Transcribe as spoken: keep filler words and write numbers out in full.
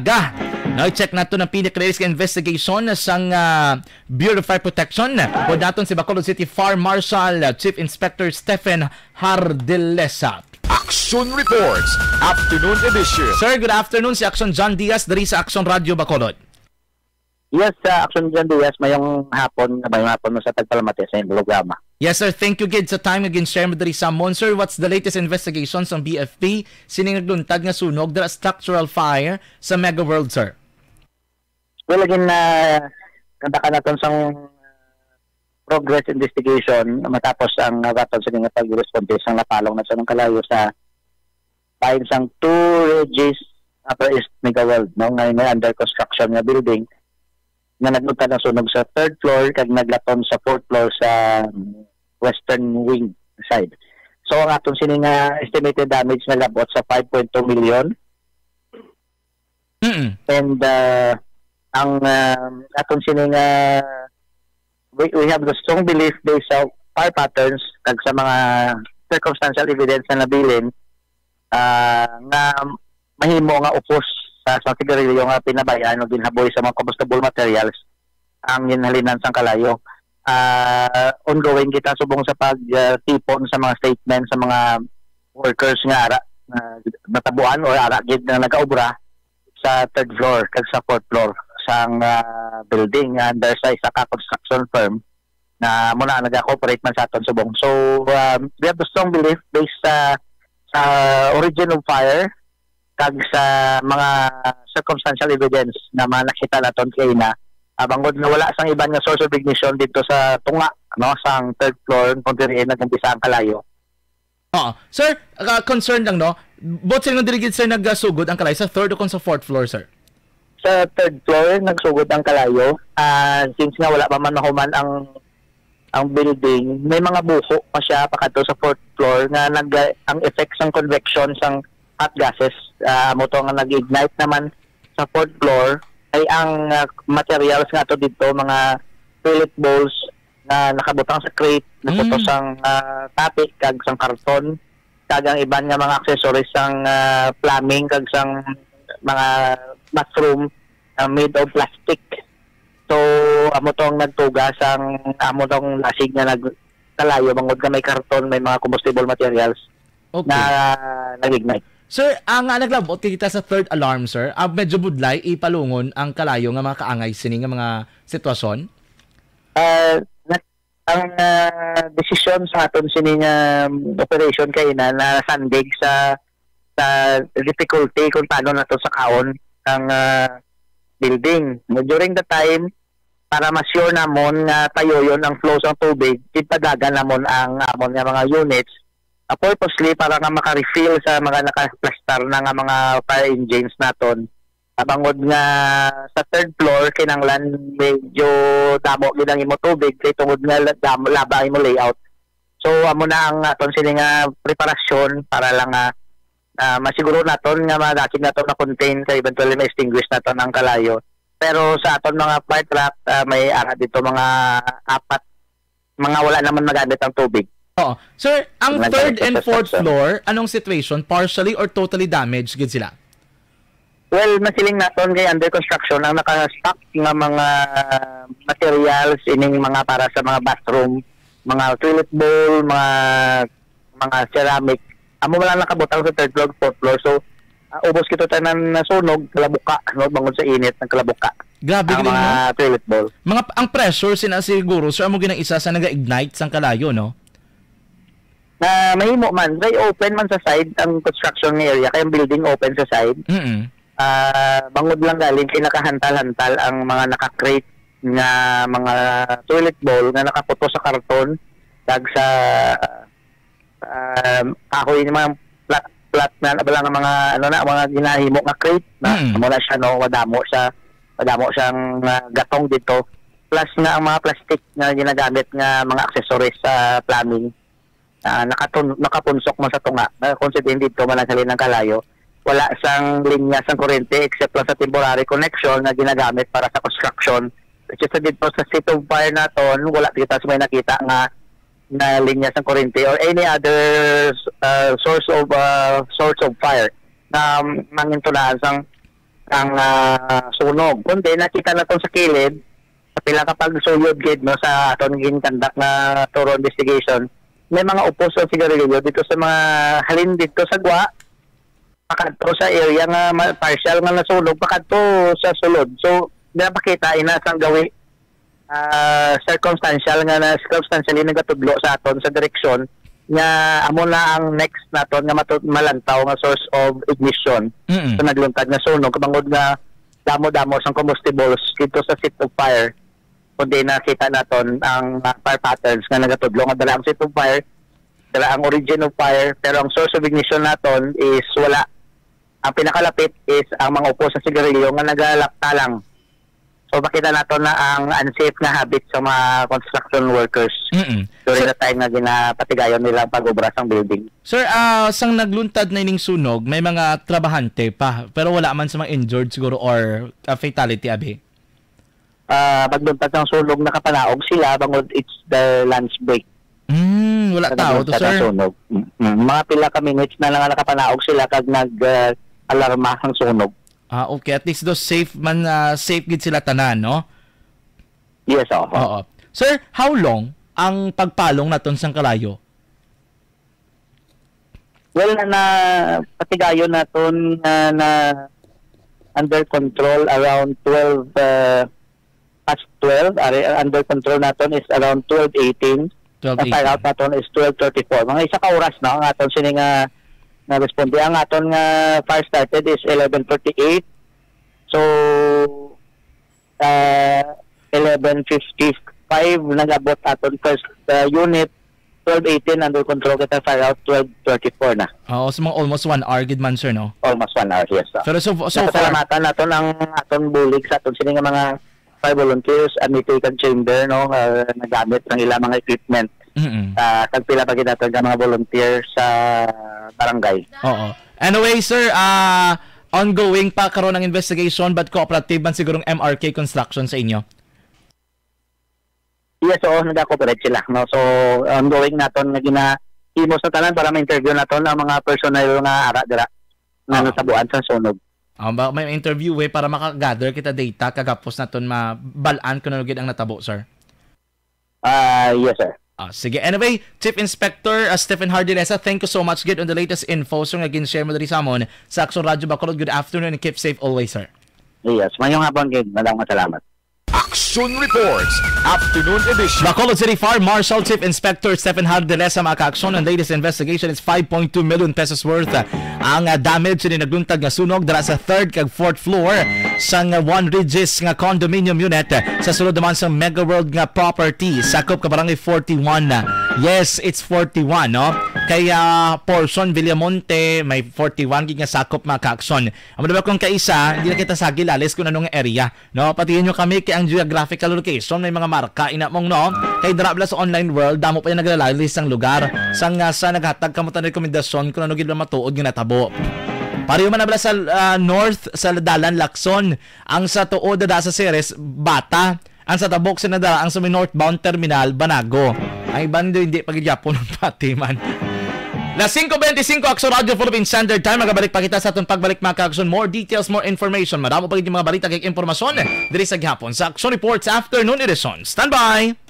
Ga, no, check nato ang pinaka-latest nga investigation sang, ah, Bureau of Fire Protection. Pod naton si Bacolod City Fire Marshal, ah, Chief Inspector Stephen Hardelesa. Action Reports, Afternoon Edition. Sir, good afternoon. Si Action John Diaz diri sa Action Radio Bacolod. Yes, sa Action John Diaz, mayong hapon, mayong hapon mo sa tagpalamati sa inyong programa. Yes, sir. Thank you gid sa time nga gin-share mo diri sa amon. Sir, what's the latest investigation sang B F P sining nagluntad nga sunog dira, structural fire sa Mega World, sir? Well, again, na kantakan naton sang progress investigation matapos ang, uh, baton sa mga pag-responde sang napalong na sa kalayo sa bahin sang Two Regis Upper East Mega World, no, nga may under construction nga building nga nagluntad ang sunog sa third floor kag naglaton sa fourth floor sa western wing side. So, ang aton sini nga estimated damage nag-abot sa five point two million. Mm. And, uh, ang, uh, aton sini nga, we, we have the strong belief based sa fire patterns kag sa mga circumstantial evidence na nabilin, ah, nga mahimo nga upos sa, sa sigarilyo nga pinabay-an o ginhaboy sa mga combustible materials ang ginhalinan sang kalayo. Ah, ongoing kita subong sa pag, ah, tipon sa mga statement sa mga workers nga ara, ah, natabuan o ara gid nga nagaobra sa third floor kag sa fourth floor sang, ah, building under sa isa ka construction firm na amo na nag-cooperate man sa aton subong. So, um, we have a strong belief based sa, sa origin of fire kag sa mga circumstantial evidence na mga nakita naton kaina, ah, bangod nga wala sang iban nga source of ignition dito sa tunga, no, sang third floor kung diri nag-umpisa ang kalayo. Oo. Sir, ah, concern lang, no? Both sa inyo diri gid, sir, nagasugod ang kalayo sa third o kung sa fourth floor, sir? Sa third floor, nagsugod ang kalayo. Ah, since nga wala pa man mahuman ang, ang building, may mga buho pa siya pakadto sa fourth floor nga nag-, ang effects ng convection sang hot gases, ah, amo to nga nag-ignite naman sa fourth floor ay ang, ah, materials nga ato dito, mga toilet bowls, nga nakabutang sa crate, naputos Mm. ang, ah, tapi kag sang karton, kag ang iban nga mga accessories sang, ah, plumbing kag sang mga bathroom, ah, made of plastic. So, amo tong nagtuga sang amo tong lasig nga nagkalayo bangod nga may karton, may mga combustible materials Okay. na nag-ignite. Sir, ang, ah, naglabot kita sa third alarm, sir. Ah, medyo budlay ipalungon ang kalayo nga mga kaangay sini nga mga sitwasyon? Ah, nag-, ang, ah, desisyon sa aton sini nga, um, operation kay na nasandig sa, sa difficulty kung paano nato sakaon ang, ah, building. During the time, para ma-sure namon nga payoyon ang flow sang tubig, ginpadagan namon ang amon nga mga units, ah, purposely para nga maka-refill sa mga nakaplastar na nga mga fire engines naton. Ah, bangod nga sa third floor, kinahanglan medyo damo gid ang imo tubig kay tungod nga la-, damo, laba ang imo layout. So, amo na ang aton sini nga preparasyon para lang nga, ah, masiguro naton nga magakit naton na-contain kag eventually ma-extinguish naton ang kalayo. Pero sa aton mga fire truck, ah, may ara dito mga apat, mga wala naman magamit ang tubig. Oo. Sir, ang Nag-, third and fourth nag-construction. floor, anong situation? Partially or totally damaged gid sila? Well, masiling naton kay under construction ang naka-stock nga mga materials, ining mga para sa mga bathroom, mga toilet bowl, mga, mga ceramic. Amo man lang nakabutang sa third floor, fourth floor. So, ah, ubos kita tanan nasunog, kalabuka, no, bangod sa init, nagkalabuka Grabe ang galing, mga no? toilet bowl. Mga, ang pressure sina siguro, sir, amo ginang isa sa naga-ignite sang kalayo, no? Na mahimo man, kay open man sa side ang construction nga area, kay ang building open sa side. Mm-mm. Ah, bangod lang galing kay nakahantal-hantal ang mga naka-crate nga mga toilet bowl nga nakaputos sa karton kag sa, ah, kahoy ni mga flat, flat na, wala nga mga, ano na, mga ginahimo nga crate na, Mm. amo na siya, no, madamo siya, madamo siyang, ah, gatong dito. Plus nga ang mga plastic nga ginagamit nga mga accessories sa plumbing, ah, nakatun-, nakapunsok man sa tunga. Ah, kung sa din dito, man ang halin ng kalayo, wala sang linya sang kuryente except lang sa temporary connection nga ginagamit para sa construction. Which is, dito sa seat of fire naton, wala kita sa may nakita nga, nga linya sang kuryente or any other, ah, source of, ah, source of fire na mangintulaan sang, ang, ah, sunog. Kundi nakita naton sa kilid, sa pila ka pagsuyod gid, no, sa aton gin-conduct nga thorough investigation, may mga upos ang sigarilyo dito sa mga halin dito sa gwa, pakadto sa area nga ma-, partial nga nasunog, pakadto sa sulod. So, napakita ina sang gawi, ah, circumstantial nga na, circumstantially nagatudlo sa aton sa direksyon nga amo na ang next naton nga matu-, malantaw nga source of ignition Mm. sa nagluntad nga sunog, bangod nga damo-damo sang combustibles dito sa seat of fire. Kundi nakita naton ang, ah, fire patterns nga nagatudlo nga dala ang seat of fire, dala ang origin of fire, pero ang source of ignition naton is wala. Ang pinakalapit is ang mga upo sa sigarilyo nga nagalapta lang. So, makita naton na ang unsafe nga habit sa mga construction workers Mm-mm. during Sir, the time nga ginapatigayon nila ang pag-obra sang building. Sir, ah, sang nagluntad na ining sunog, may mga trabahante pa, pero wala man sa mga injured siguro or, ah, fatality, abi? Ah, pagluntad sang sunog, nakapanaog sila bangod it's the lunch break. Hmm, wala Sa tao to, nagluntad ang sir. sunog. Mm, mm. Mga pila ka minutes na lang nakapanaog sila kag nag, ah, alarma ang sunog. Ah, okay. At least do safe man, ah, safe gid sila tanan, no? Yes, oo. Oo. Sir, how long ang pagpalong naton sang kalayo? Well, na, na patigayon naton nga na under control around twelve, uh, past twelve. Ari, uh, under control naton is around twelve eighteen. Ang fire out Twelve eighteen. naton is twelve thirty-four. Mga isa ka oras, no, ang aton sini nga na responde. Ang aton nga fire started is eleven thirty-eight. So, uh, eleven fifty-five nag-abot aton first, uh, unit, twelve eighteen under control kita, fire out twelve thirty-four na. Oo, so mga almost one hour gid man, sir, no? Almost one hour, yes, sir. Pero so, so far, Napasalamatan naton ang aton bulig sa aton sini nga mga fire volunteers, amity kag chamber, no, uh, nagamit ang ilang mga equipment. Mm-mm. Uh, kag pila pa gid naton nga mga volunteer sa barangay. Oo. Anyway, sir, ah, ongoing pa karon ang investigation, but cooperative man sigurong M R K Construction sa inyo? Yes, oo, nag-cooperate sila, no? So, ongoing naton nga gina-, himo sa tanan para ma-interview naton ang mga personnel nga ara dira nga Oo. natabuan sa sunog. Ah, ba, may interview, eh, para maka-gather kita data, kagapos naton mabal-an kung ano gid ang natabo, sir. Ah, yes, sir. Ah, sige. Anyway, Chief Inspector, ah, Stephen Hardilesa, thank you so much gid on the latest info, sir, nga gin-share mo diri sa amon sa Aksyon Radyo Bacolod. Good afternoon and keep safe always, sir. Yes, mayong hapon gid. Madamong salamat. Action Reports, Afternoon Edition. Bacolod City Fire Marshal Chief Inspector Stephen Hardilesa, mga kaaksyon, ang latest investigation is five point two million pesos worth, ah, ang, ah, damage ni nagluntad nga sunog dira sa third kag fourth floor sang, ah, Juan Regis nga condominium unit, ah, sa sulod naman sa Mega World nga property, sakop ka Barangay forty-one. Yes, it's forty-one, no? Kay, ah, portion Villamonte, may forty-one gid nga sakop, mga kaaksyon. Amo diba kung kaisa, hindi na kita sagil alis kung anong area, no? Patiyon nyo kami kay ang geographical location, may mga marka, ina mong, no? Kay dira bala sa online world, damo pa yung naglalalis ang lugar. Sang, ah, sa naghatag kamo tan rekomendasyon kung ano gid ba matuod nga natabo. Pareho man na bala sa, ah, north, sa Dalan, Lacson, ang sa tuod na sa Ceres, Bata, ang sa Tabok, Sinadara, ang sa may northbound terminal, Banago. Ang iban do hindi pa gid gyapon ang patiman. Las cinco veinticinco, Aksyon Radyo Philippine Standard Time. Magabalik pa kita sa aton pagbalik, mga kaaksyon. More details, more information. Madamo pa gid yung mga balita kag impormasyon diri sa gihapon sa Aksyon Reports Afternoon Edition. Standby!